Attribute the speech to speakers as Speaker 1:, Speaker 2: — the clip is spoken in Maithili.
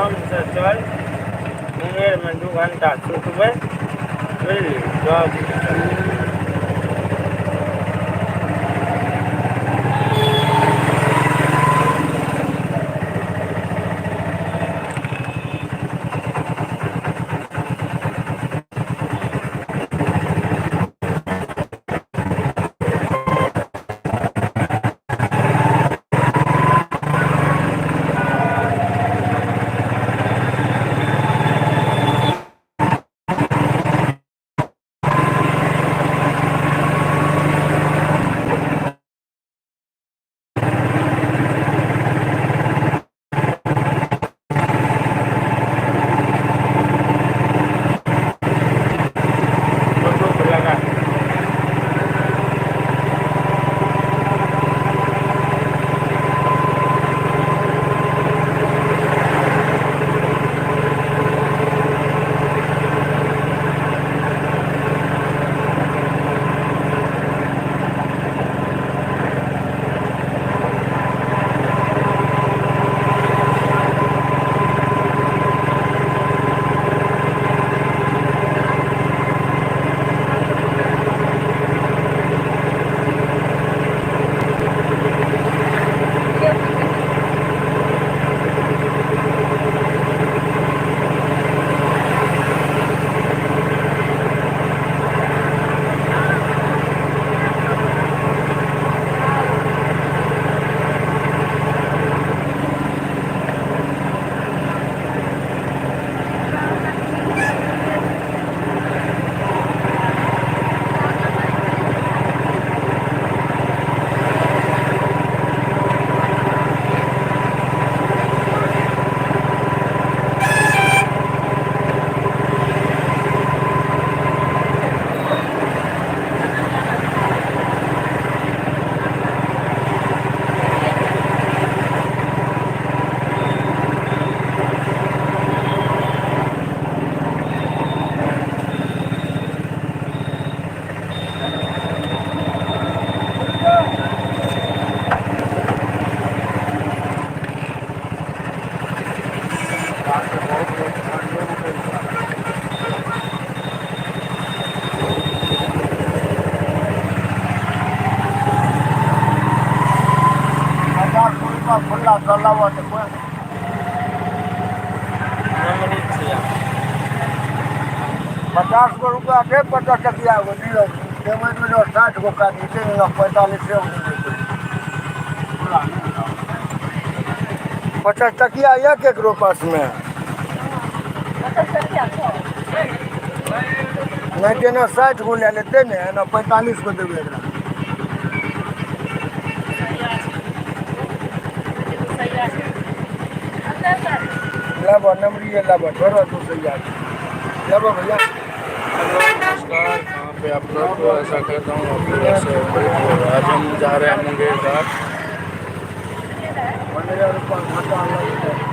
Speaker 1: आरामसँ चल। मुंगेरमे 2 घंटा सुतबै, बुझली? तब टोटो पर लगा।
Speaker 2: 50 गो रुपा खुल्ला चलाबऽ तऽ कोइ
Speaker 1: नमरी छियै।
Speaker 2: 50 गो रुपा दे, 50 टकिया एगो दिअ। देबै तऽ 60 गो काटि देतै ने, 45 गो देतै। 50 टकिया यऽ केकरो पासमे? नहि तऽ एना 60 गो लए लेतै ने, एना 45 गो देबै एकरा। लाबऽ नमरिए, लाबऽ छोड़ऽ, तू सैया लाबऽ भैया।
Speaker 3: हेलो, नमस्कार। कहाँ पे आप लोग को ऐसा करता हूँ, आप लोग ऐसे होंगे। तो आज हम जा रहे हैं मुंगेर घाट।
Speaker 2: 15 रुपा घाटा लगतै।